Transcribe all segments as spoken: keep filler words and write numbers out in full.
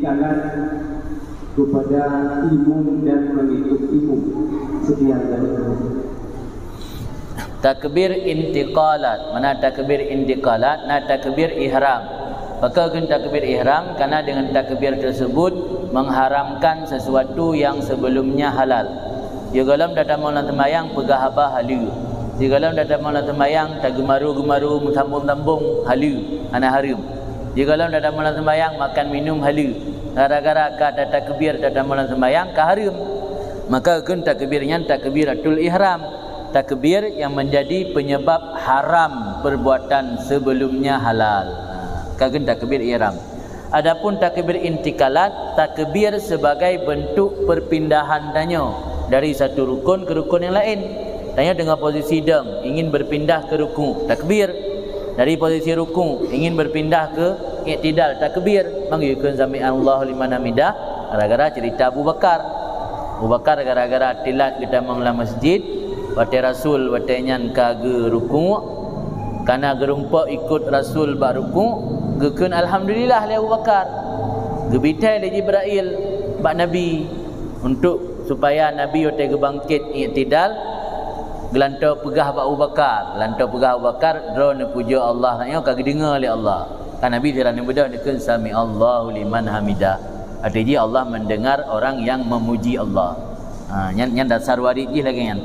Tangan kepada imum dan pengikut imum. Sekian dari saya. Takbir intiqalat. Mana takbir intiqalat? Na takbir ihram. Pakon kheun takbir ihram? Karena dengan takbir tersebut mengharamkan sesuatu yang sebelumnya halal. Sigohlom tatamong lam seumayang peugah haba haleue. Sigohlom tatamong lam seumayang tageumaru-geumaru meusambong-sambong haleue, hana hareuem. Sigohlom tatamong lam seumayang makan minum haleue. Gara-gara ka tatakbir tatamong lam seumayang ka hareuem. Maka kheun takbir nyan takbiratul ihram. Takbir yang menjadi penyebab haram perbuatan sebelumnya halal. Ka kheun takbir ihram. Adapun takbir intiqalat, takbir sebagai bentuk perpindahan tanyoe dari satu rukun ke rukun yang lain. Tanyoe dengan posisi dong, ingin berpindah ke ruku, takbir. Dari posisi ruku, ingin berpindah ke iktidal, takbir. Manggil kheun sami Allahu liman hamidah, gara-gara cerita Abu Bakar. Abu Bakar gara-gara telat geutamong lam masjid, watée Rasul watée nyan ka geuruku, kana geurumpok ikot Rasul bak ruku, geukheun alhamdulillah lé Abu Bakar. Geubithai lé Jibrail bak Nabi untuk supaya Nabi watée geubangkét iktidal, geulantoe peugah bak Abu Bakar, geulantoe peugah Abu Bakar, "Droeneuh pujoe Allah," nyoe ka geudeungoe lé Allah. Kan Nabi sira neubeudôh neukheun sami Allahu liman hamidah. Arti jih Allah mendengar orang yang memuji Allah. Ha, nyan, nyan dasar warid jih lagée nyan.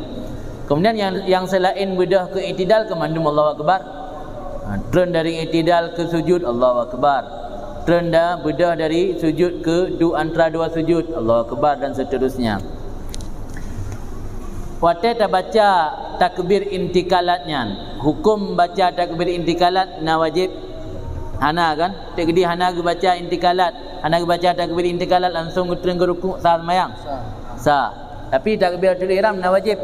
Kemudian yang, yang selain beudôh keu iktidal keu mandum Allahu Akbar. Ha, treun dari iktidal keu sujud, Allahu Akbar. Treun da beudôh dari sujud keu du antara dua sujud, Allahu Akbar dan seterusnya. Watée tabaca takbir intiqalat nyan, hukum baca takbir intiqalat na wajib? Hana kan? Teuk geuh hana geubaca intiqalat, hana geubaca takbir intiqalat langsung geutreun keu ruku, sah seumayang? Sah. Sah. Tapi takbiratul ihram na wajib.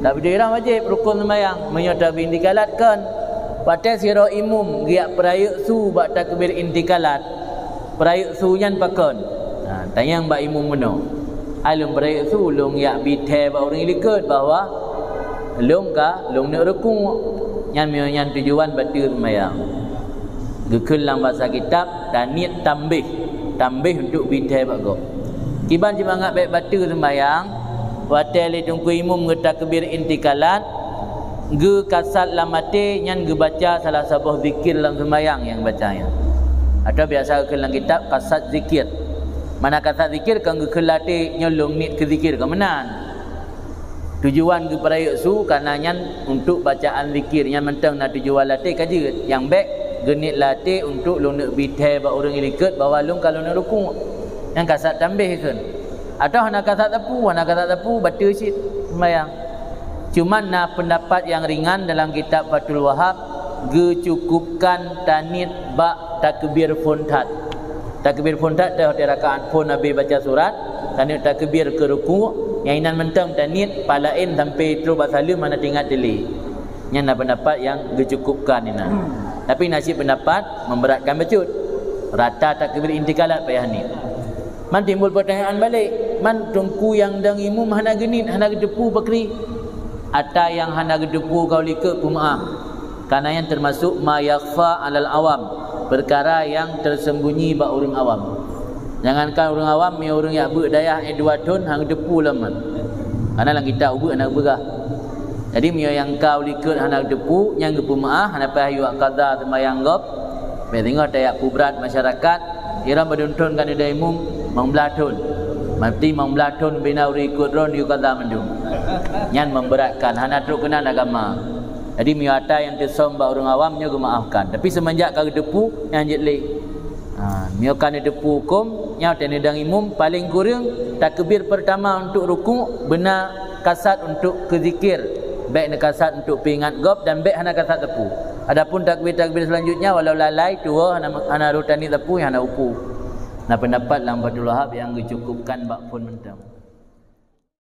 Takbiratul ihram wajib, rukun seumayang. Meunyoe takbir intiqalat kon. Watée sidroe imum geujak peurayeuk su bak takbir intiqalat, peurayeuk su nyan pakon? Ha, tanyong bak imum meunoe. Ai lôn peurayeuk su, lôn jak bithée bak ureuëng likot bahwa lôn ka, lôn neuk ruku. Nyan meunyoe nyan tujuan bateue seumayang. Geukheun lam basa kitab, taniet tambih. Tambih untuk bithée bak gob. Kiban jimangat bék bateue seumayang, watée lé teungku imum geutakbir intiqalat, geukasat lam até nyan geubaca salah saboh zikir lam seumayang nyang baca nyan. Atau biasa geukheun lam kitab kasat zikir. Mana kasat zikir kon geukheun lam até nyoe lôn niet keu zikir, kon meunan. Tujuan geupeurayeuk su kana nyan untuk bacaan zikir, nyan mantong na tujuan lam até ka jeuet. Nyang bék geuniet lam até untuk lôn neuk bithée bak ureuëng likot bahwa lôn ka lôn neuk ruku. Nyan kasat tambih kheun. Atau hana kasat sapeue, hana kasat sapeue, bateue cit seumayang. Cuman na peundapat nyang ringan dalam kitab Fathul Wahhab, geucukupkan taniet bak takbir phon that. Takbir phon that teuh di rakaat phon habéh baca surat, taniet takbir keu ruku, nyang inan mantong taniet, pah laén sampai trok bak saleuem hana teuingat dilée. Nyan na peundapat nyang geucukupkan inan. Tapi na cit peundapat memberatkan bacut. Rata takbir intiqalat payah niet. Man timbul pertanyaan balik, man teungku nyang dong imum hana geuniet, hana geuteupeue pakri? Ata nyang hana geuteupeue ka u likot peumeu'ah. Kana nyan termasuk ma yakhfa 'alal awam, peukara nyang teuseumbunyi bak ureuëng awam. Jangankan ureuëng awam, meunyoe ureuëng jak beuet dayah éh dua thon hana geuteupeue lom man. Kana lam kitab ubeuet hana geupeugah. Jadi meunyoe nyang ka u likot hana geuteupeue, nyang geupeumeu'ah, hana payah yue qadha seumayang gob. Bék singoh tajak peubrat masyarakat, iram padum thon ka neudong imum, limong blaih thon. Mati limong blaih thon bina ureuëng ikot droen yue qadha mandum. Nyan memberatkan, hana trok keunan agama. Jadi meunyoe ata nyang teusöm bak ureuëng awam nyoe geumaafkan. Tapi seumeunjak ka geuteupeue, nyan jeuet lé. Ha, meunyoe ka neuteupeue huköm, nyoe watée neudong imum, paleng kureueng takbir pertama untuk ruku beuna kasat untuk keu zikir, bék neukasat untuk peuingat gob dan bék hana kasat sapeue. Adapun takbir-takbir selanjutnya, walau lalai, tuwoe, hana, hana rhot taniet sapeue, hana upu. Na peundapat lam Fathul Wahhab nyang geucukupkan bak phon mantong.